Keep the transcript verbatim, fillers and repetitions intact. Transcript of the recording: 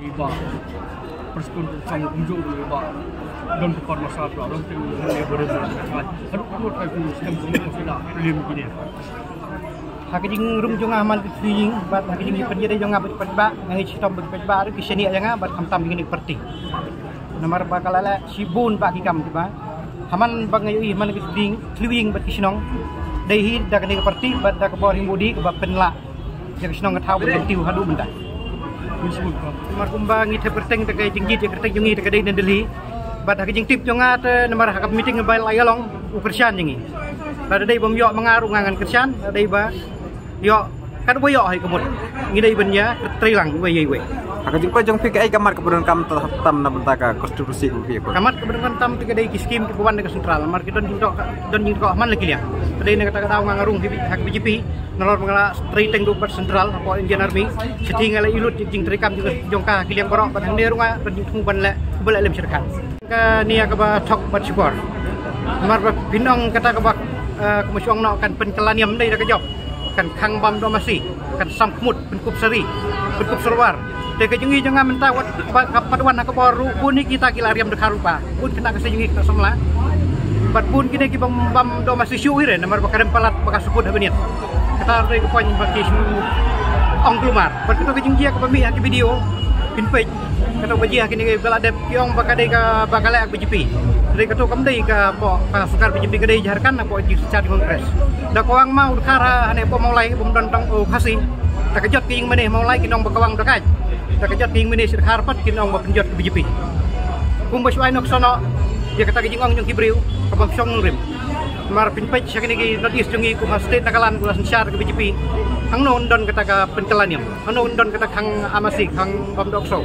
Ba press conference kumjuh ba don ka por masa ba don teng ne ba don ka. Haduh kumno ka ku stem kumno ka sila prelim kine. Ha ka jingrung jong nga ha man ka three wing bad ha ka jingpynïadei jong nga bad ki paidbah, nga ngi chitom bad ki paidbah ruh ki shaniah ïa nga bad khamtam ïa kine ki party. Namar ba ka la leh shibun ba ki kam kiba ha man ba nga ïohi ha man ka three wing, three wing bad ki shnong. Dei hi da kane ka party bad da ka bor hi Modi kaba pynlah ïa ka shnong ka thaw ka jingtiew haduh mynta. Namar kumba ngi thep kyrteng te ka jingjied ïa kyrteng jong ngi te ka dei na Delhi. Bad ha ka jingtip jong nga te namar ha ka meeting ba la ïalong u kyrshan jong ngi. Lada dei bym ïoh ma nga ruh nga ngan kyrshan, lada dei ba ïoh, kat ba ïoh ha ka mut. Ngi dei ban ïa trei lang iwei ïa iwei. Ha ka jingpoi jong phi kaei ka mat kaba donkam tam na bynta ka constituency ka phi? Ka mat kaba donkam tam te ka dei ki skim kiba wan na ka central. Namar ki don jingtoh, don jingtoh man la ki liang. Te dei na kata ka daw nga nga rung ha ka B J P. Nalor ba nga la trei teng ruh bad central hapoh Indian Army. Shisha nga la ïa lut jingtrei kam jong ka ha ki liang baroh bad hangne ruh nga don jingthmu ban leh, ba leh lem sha dkhar. Kane ïa kaba thok bad shukor. Namar ba phin ong kata kaba, eh, kumba shu ong noh kan pynkylla niam dei da ka jop. Kan khang bam doh masi, kan sam khmut, pynkup sari, pynkup salwar. Te ka jong ngi jong nga mynta wat ba ka pat wan ha ka bor ruh bun hi kita ki la riam dkhar ruh ba. Bun khynnah ka se jong ngi ka samla. Bad bun kine ki bam bam doh masi shuh hi re namar ba ka rem palat ba ka sukut ha bniat. Kata ruh ka point ba ki shu ong kulmar. Bad kato ka jingjia kaba mih ha ki video phin peit. Kato ba jia kine ki ba la dep ki ong ba ka dei kaba ka leh B J P. Dei kato kam dei ka hapoh ka sorkar B J P, ka dei Jharkhand hapoh Jharkhand Congress. Da ka wang ma u dkhar hane hapoh Mawlai bym don tang u Khasi. Da ka jot ka ïing mane Mawlai kin ong ba ka wang da ka. Da ka jot ka ïing mane sha dkhar pat kin ong ba pynjot ka B J P. Kumba shu ai nuksa noh ïa kata ka jingong jong ki briew kaba shong nongrim. Namar phin peit sha kine ki North East jong ngi kum ha state Nagaland ka la synshar ka B J P. Hangno don kata ka pynkylla niam. Hangno don kata khang amasi, khang bam doh ksew.